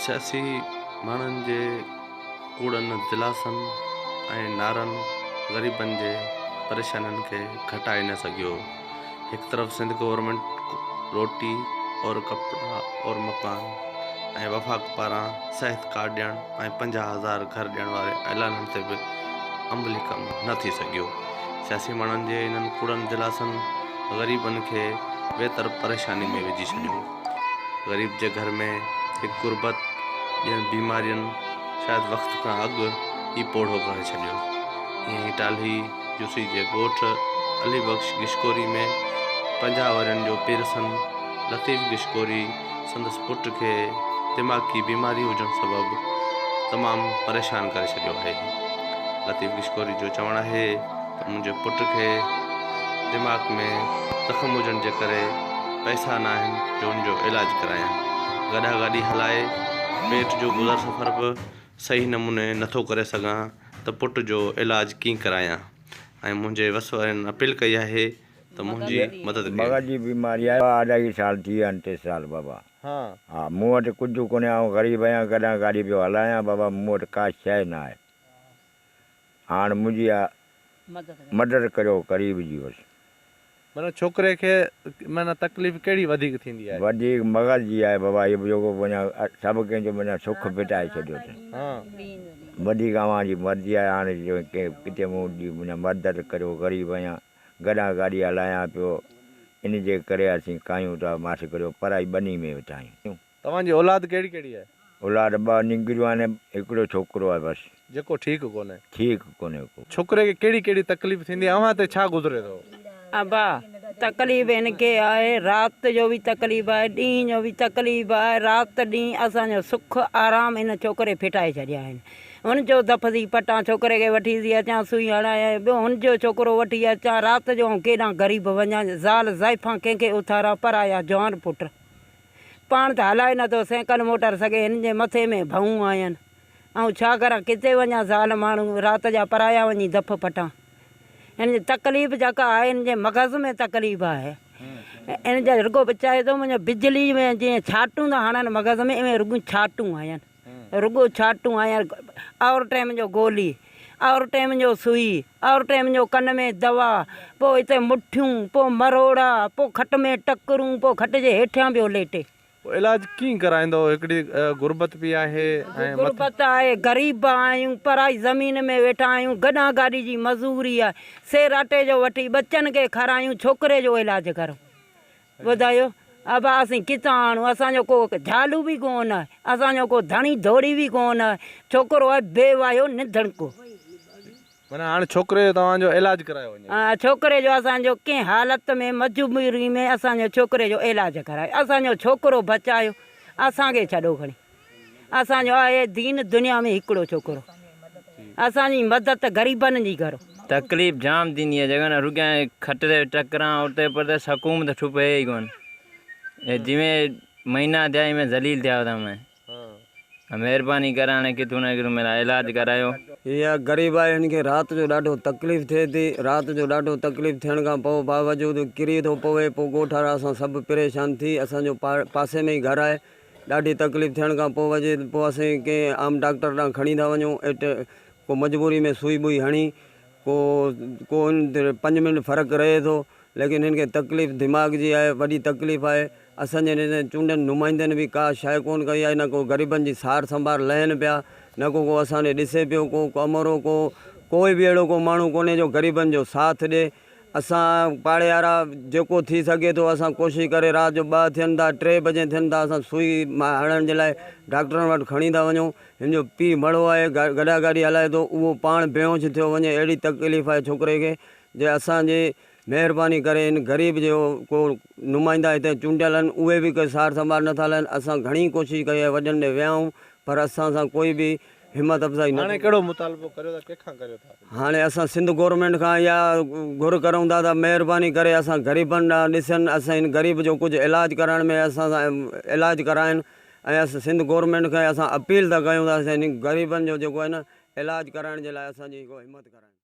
سياسي ماڻهن جي ڪوڙن دلاسن ۽ نعرن غريبن جي پريشانين کي گهٽائي نه سگهيو. هڪ طرف سنڌ گورنمينٽ روٽي اور ڪپڙا اور مڪان ۽ وفاق پاران صحت ڪارڊ ڏيڻ ۽ 50,000 گهر ڏيڻ واري اعلانن تي به عملي ڪم نه ٿي سگهيو. سياسي ماڻهن جي انهن ڪوڙن دلاسن غريبن کي ويتر پريشاني ۾ وجهي ڇڏيو. غريب جي گهر ۾ هڪ غربت ٻين بيمارين شايد وقت کان اڳ ئي پوڙهو ڪري ڇڏيو. ائين ئي ٽالهي جوسي جي ڳوٺ علي بخش گشڪوري ۾ 50 ورهين جو پيرسن لطيف گشڪوري سندس پٽ کي دماغي بيماري هجڻ سبب تمام پريشان ڪري ڇڏيو آهي. لطيف گشڪوري جو چوڻ آهي ته منهنجي پٽ کي دماغ ۾ زخم هجڻ جي ڪري پئسا ناهن جو ان جو علاج ڪرايان. گڏهه گاڏي هلائي پيٽ جو گذر سفر به صحيح نموني نٿو ڪري سگهان ته پٽ جو علاج ڪيئن ڪرايان ۽ منهنجي وس وارن اپيل ڪئي آهي ته منهنجي مدد ڪيو. مغز جي بيماري آهي اڍائي سال ٿي ويا آهن ٽي سال بابا ها مون وٽ ڪجهه ڪونهي آئون غريب آهيان گڏهه گاڏي پيو هلايان بابا مون وٽ ڪا شيء نه آهي هاڻ منهنجي اها مدد ڪريو قريب جي بس. معنيٰ ڇوڪري کي معنيٰ تڪليف ڪهڙي وڌيڪ ٿيندي آهي؟ وڌيڪ مغز جي آهي بابا هي جيڪو معنيٰ سڀ ڪنهن جو معنيٰ سک ڦٽائي ڇڏيو اٿس. وڌيڪ اوهان جي مرضي آهي هاڻي ڪٿي مون جي معنيٰ مدد ڪريو غريب آهيان گڏهه گاڏي هلايان پيو ان جي ڪري اسين ڪاهيون ٿا ماٺ ڪريو پرائي ٻني ۾ ويٺا آهيون. توهان جي اولاد ڪهڙي ڪهڙي آهي؟ اولاد ٻه نينگريون آهن هڪڙو ڇوڪرو آهي بس. جيڪو ٺيڪ ڪونهي. ٺيڪ ڪونهي ڪو. ڇوڪري کي ڪهڙي ڪهڙي تڪليف ٿيندي اوهان تي ڇا گذري ٿو؟ ابا تڪليف هن کي آهي رات جو به تڪليف آهي ڏينهن جو به تڪليف آهي رات ڏينهن اسان جو سک آرام هن ڇوڪري ڦٽائي ڇڏيا آهن هن جو دڦ ٿي پٽان ڇوڪري کي وٺي ٿي اچان سوئي هڻائي ٻيو هن جو ڇوڪرو وٺي اچان رات جو آئون ڪيڏانهن غريب وڃان زال زائفان ڪنهن کي اٿاران پرايا جوان پٽ پاڻ ته هلائي نٿو سائيڪل موٽر سگهي هن جي مٿي ۾ ڀئون آهن آئون ڇا ڪران ڪٿي وڃان زال ماڻهو رات جا پرايا وڃي دڦ پٽان هن جي تڪليف جيڪا آهي هن جي مغز ۾ تڪليف آهي هن جا رڳو چاهي ٿو منهنجو بجلي ۾ جيئن ڇاٽون ٿا هڻن مغز ۾ ايئن رڳو ڇاٽون آهن رڳو ڇاٽون آيا اور ٽيم جو گولي اور ٽيم جو سوئي اور ٽيم جو ڪن ۾ دوا پوء اتي مٺيون پوء مروڙا پوء کٽ ۾ ٽڪرون پوء کٽ جي هيٺيان پيو ليٽي. پوء علاج ڪيئن ڪرائيندؤ هڪڙي غربت به آهي ۽ مٿي. غربت آهي غريب آهيون پرائي زمين ۾ ويٺا آهيون گڏان گاڏي جي مزوري آهي سير اٽي جو وٺي ٻچن کي کارايون ڇوڪري جو علاج ڪرون. ٻڌايو ابا اسين ڪٿان آڻون اسان جو ڪو جهالو به ڪونه آهي اسان جو ڪو ڌڻي ڌوڙي به ڪونه آهي ڇوڪرو آهي بي واهيو نڌڻڪو. معنيٰ هاڻ ڇوڪري جو توهان جو علاج ڪرايو وڃي. ها ڇوڪري جو اسان جو ڪنهن حالت ۾ مجبوري ۾ اسان جو ڇوڪري جو علاج ڪرايو اسان جو ڇوڪرو بچايو اسان کي ڇڏو کڻي. اسان جو آهي دين دنيا ۾ هڪڙو ڇوڪرو اسان جي مدد غريبن جي ڪرو. تڪليف جام ٿيندي آهي جيڪڏهن رڳي کٽ تي ٽڪران اتي پرتي سڪون ته ٺپ هي ئي ڪون هي جيوين مهينا ٿيا ايوين ذليل ٿيا وتا مين مهرباني ڪري هاڻي ڪٿون نه ڪٿون ميرا علاج ڪرايو. هي غريب آهي هن کي رات جو ڏاڍو تڪليف ٿئي ٿي رات جو ڏاڍو تڪليف ٿيڻ کان پوء باوجود ڪري ٿو پوي پوء ڳوٺ وارا اسان سڀ پريشان ٿي اسان جو پاسي ۾ ئي گهر آهي ڏاڍي تڪليف ٿيڻ کان پوء وجي پوء اسين ڪنهن عام ڊاڪٽر ڏانهن کڻي ٿا وڃون ايٽ ڪو مجبوري ۾ سوئي ٻوئي هڻي ڪو ڪو ان پنج منٽ فرق رهي ٿو ليڪن هن کي تڪليف دماغ جي آهي وڏي تڪليف آهي اسان جي هن چونڊن نمائندن به ڪا شيء ڪون ڪئي آهي نه ڪو غريبن جي سار سنڀار لهن پيا نه ڪو ڪو اسان ڏي ڏسي پيو ڪو ڪمرو ڪو ڪوئي به اهڙو ڪو ماڻهو ڪونهي جو غريبن جو ساٿ ڏي اسان پاڙي وارا جيڪو ٿي سگهي ٿو اسان ڪوشش ڪري رات جو ٻه ٿين ٿا ٽي بجي ٿين ٿا اسان سوئي هڻڻ جي لاء ڊاڪٽرن وٽ کڻي ٿا وڃون هن جو پيء مڙهو آهي گڏا گاڏي هلائي ٿو اهو پاڻ بيهوش ٿيو وڃي اهڙي تڪليف آهي ڇوڪري کي جي اسان جي مهرباني ڪري هن غريب جو ڪو نمائندا هتي چونڊيل آهن اهي به ڪي سار سنڀال نٿا لهن اسان گهڻي ڪوشش ڪئي آهي وڏن ڏي ويا آهيون پر اسان سان ڪوئي به همت افزائي نه هاڻي ڪهڙو مطالبو ڪريو ٿا ڪنهن کان ڪريو ٿا؟ هاڻي اسان سنڌ گورنمينٽ کان اها گهر ڪرون ٿا ته مهرباني ڪري اسان غريبن ڏانهن ڏسن اسان هن غريب جو ڪجهه علاج ڪرائڻ ۾ اسان سان علاج ڪرائن ۽ اسان سنڌ گورنمينٽ کي اسان اپيل ٿا ڪيون ته اسان هن غريبن جو جيڪو آهي نه علاج ڪرائڻ جي لاء اسان جي ڪو همت ڪرائن.